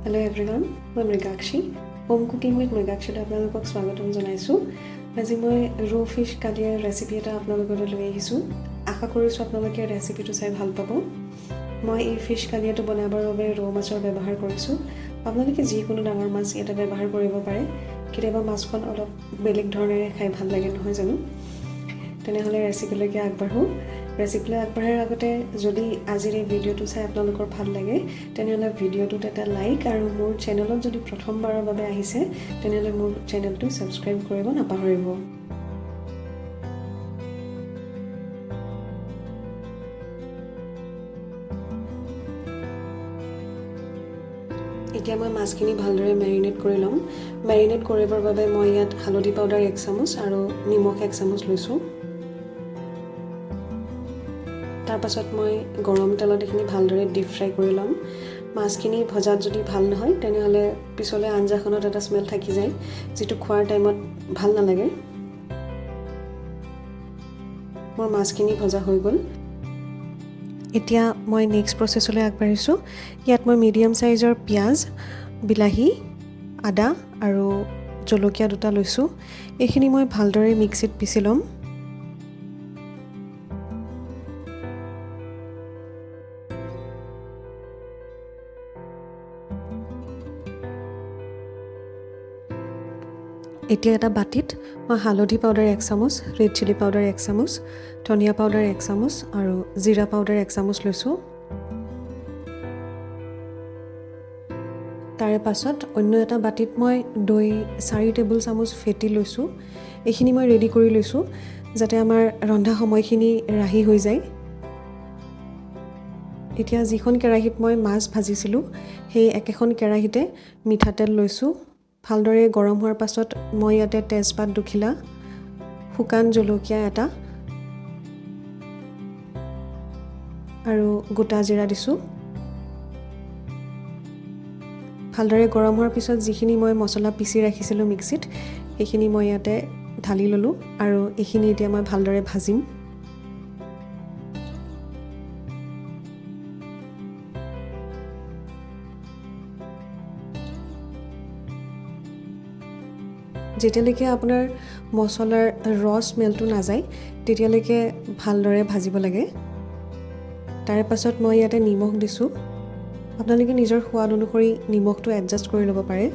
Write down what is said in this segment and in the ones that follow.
Hello' everyone, মই Mrigakshi, home cooking with মৃগাক্ষীলৈ আপোনালোকক স্বাগতম জনাইছোঁ। আজি মই ৰৌ ফিছ কালিয়াৰ ৰেচিপি এটা আপোনালোকলৈ লৈ আহিছোঁ। আশা কৰিছোঁ আপোনালোকে ৰেচিপিটো চাই ভাল পাব। মই এই ফিছ কালিয়াটো বনাবৰ বাবে ৰৌ মাছৰ ব্যৱহাৰ কৰিছোঁ। আপোনালোকে যিকোনো ডাঙৰ মাছ ইয়াতে ব্যৱহাৰ কৰিব পাৰে। কেতিয়াবা মাছখন অলপ বেলেগ ধৰণেৰে খাই ভাল লাগে, নহয় জানো? তেনেহ'লে ৰেচিপিলৈকে আগবাঢ়োঁ। ৰেচিপিলৈ আগবঢ়াৰ আগতে যদি আজিৰ এই ভিডিঅ'টো চাই আপোনালোকৰ ভাল লাগে, তেনেহ'লে ভিডিঅ'টোত এটা লাইক আৰু মোৰ চেনেলত যদি প্ৰথমবাৰৰ বাবে আহিছে, তেনেহ'লে মোৰ চেনেলটো ছাবস্ক্ৰাইব কৰিব নাপাহৰিব। এতিয়া মই মাছখিনি ভালদৰে মেৰিনেট কৰি ল'ম। মেৰিনেট কৰিবৰ বাবে মই ইয়াত হালধি পাউডাৰ 1 চামুচ আৰু নিমখ 1 চামুচ লৈছোঁ। তাৰপাছত মই গৰম তেলত এইখিনি ভালদৰে ডিপ ফ্ৰাই কৰি ল'ম। মাছখিনি ভজাত যদি ভাল নহয়, তেনেহ'লে পিছলৈ আঞ্জাখনত এটা স্মেল থাকি যায়, যিটো খোৱাৰ টাইমত ভাল নালাগে। মোৰ মাছখিনি ভজা হৈ গ'ল। এতিয়া মই নেক্সট প্ৰচেছলৈ আগবাঢ়িছোঁ। ইয়াত মই মিডিয়াম চাইজৰ পিঁয়াজ, বিলাহী, আদা আৰু জলকীয়া 2টা লৈছোঁ। এইখিনি মই ভালদৰে মিক্সিত পিচি ল'ম। এতিয়া এটা বাতিত মই হালধি পাউডাৰ 1 চামুচ, ৰেড চিলি পাউডাৰ 1 চামুচ, ধনিয়া পাউডাৰ 1 চামুচ আৰু জিৰা পাউডাৰ 1 চামুচ লৈছোঁ। তাৰে পাছত অন্য এটা বাতিত মই দৈ 4 টেবুল চামুচ ফেটি লৈছোঁ। এইখিনি মই ৰেডি কৰি লৈছোঁ যাতে আমাৰ ৰন্ধা সময়খিনি ৰাহি হৈ যায়। এতিয়া যিখন কেৰাহীত মই মাছ ভাজিছিলোঁ, সেই একেখন কেৰাহীতে মিঠাতেল লৈছোঁ। ভালদৰে গৰম হোৱাৰ পাছত মই ইয়াতে তেজপাত 2খিলা, শুকান জলকীয়া এটা আৰু গোটা জিৰা দিছোঁ। ভালদৰে গৰম হোৱাৰ পিছত যিখিনি মই মছলা পিচি ৰাখিছিলোঁ মিক্সিত, সেইখিনি মই ইয়াতে ঢালি ল'লোঁ আৰু এইখিনি এতিয়া মই ভালদৰে ভাজিম। যেতিয়ালৈকে আপোনাৰ মছলাৰ ৰ স্মেলটো নাযায়, তেতিয়ালৈকে ভালদৰে ভাজিব লাগে। তাৰে পাছত মই ইয়াতে নিমখ দিছোঁ। আপোনালোকে নিজৰ সোৱাদ অনুসৰি নিমখটো এডজাষ্ট কৰি ল'ব পাৰে।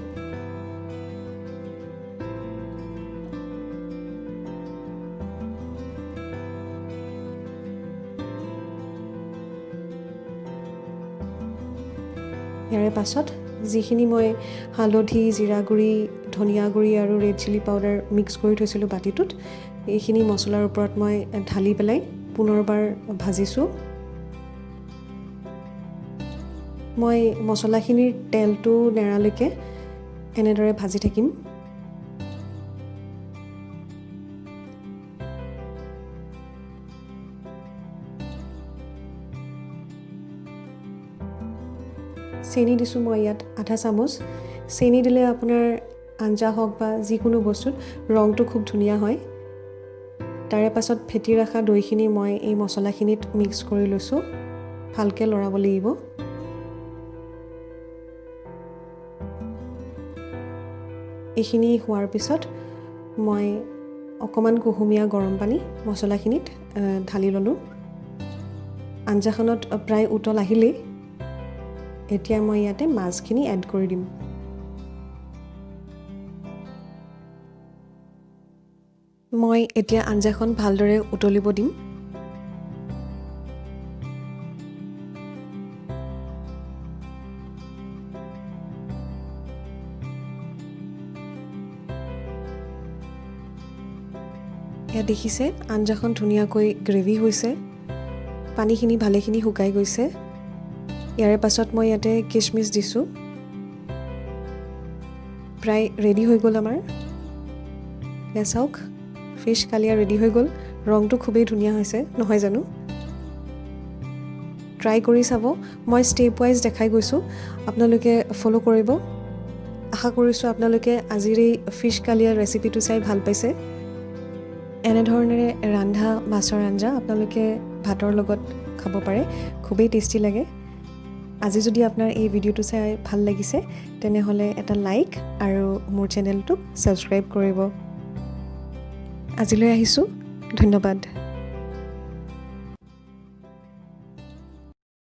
ইয়াৰে পাছত যিখিনি মই হালধি, জিৰা গুড়ি, ধনিয়া গুড়ি আৰু ৰেড চিলি পাউডাৰ মিক্স কৰি থৈছিলোঁ বাতিটোত, এইখিনি মছলাৰ ওপৰত মই ঢালি পেলাই পুনৰবাৰ ভাজিছোঁ। মই মছলাখিনিৰ তেলটো নেৰালৈকে এনেদৰে ভাজি থাকিম। চেনি দিছোঁ মই ইয়াত আধা চামুচ। চেনি দিলে আপোনাৰ আঞ্জা হওক বা যিকোনো বস্তুত ৰংটো খুব ধুনীয়া হয়। তাৰে পাছত ফেটি ৰখা দৈখিনি মই এই মছলাখিনিত মিক্স কৰি লৈছোঁ। ভালকৈ লৰাব লাগিব। এইখিনি হোৱাৰ পিছত মই অকণমান কুহুমীয়া গৰম পানী মছলাখিনিত ঢালি ল'লোঁ। আঞ্জাখনত প্ৰায় উতল আহিলেই এতিয়া মই ইয়াতে মাছখিনি এড কৰি দিম। মই এতিয়া আঞ্জাখন ভালদৰে উতলিব দিম। এয়া দেখিছে, আঞ্জাখন ধুনীয়াকৈ গ্ৰেভি হৈছে, পানীখিনি ভালেখিনি শুকাই গৈছে। ইয়াৰে পাছত মই ইয়াতে কিচমিচ দিছোঁ। প্ৰায় ৰেডি হৈ গ'ল আমাৰ। এয়া চাওক, ফিছ কালিয়া ৰেডি হৈ গ'ল। ৰংটো খুবেই ধুনীয়া হৈছে, নহয় জানো? ট্ৰাই কৰি চাব। মই ষ্টেপ ৱাইজ দেখাই গৈছোঁ, আপোনালোকে ফ'ল' কৰিব। আশা কৰিছোঁ আপোনালোকে আজিৰ এই ফিছ কালিয়া ৰেচিপিটো চাই ভাল পাইছে। এনেধৰণেৰে ৰন্ধা মাছৰ আঞ্জা আপোনালোকে ভাতৰ লগত খাব পাৰে, খুবেই টেষ্টি লাগে। আজি যদি আপোনাৰ এই ভিডিঅ'টো চাই ভাল লাগিছে, তেনেহ'লে এটা লাইক আৰু মোৰ চেনেলটোক ছাবস্ক্ৰাইব কৰিব। আজিলৈ আহিছোঁ, ধন্যবাদ।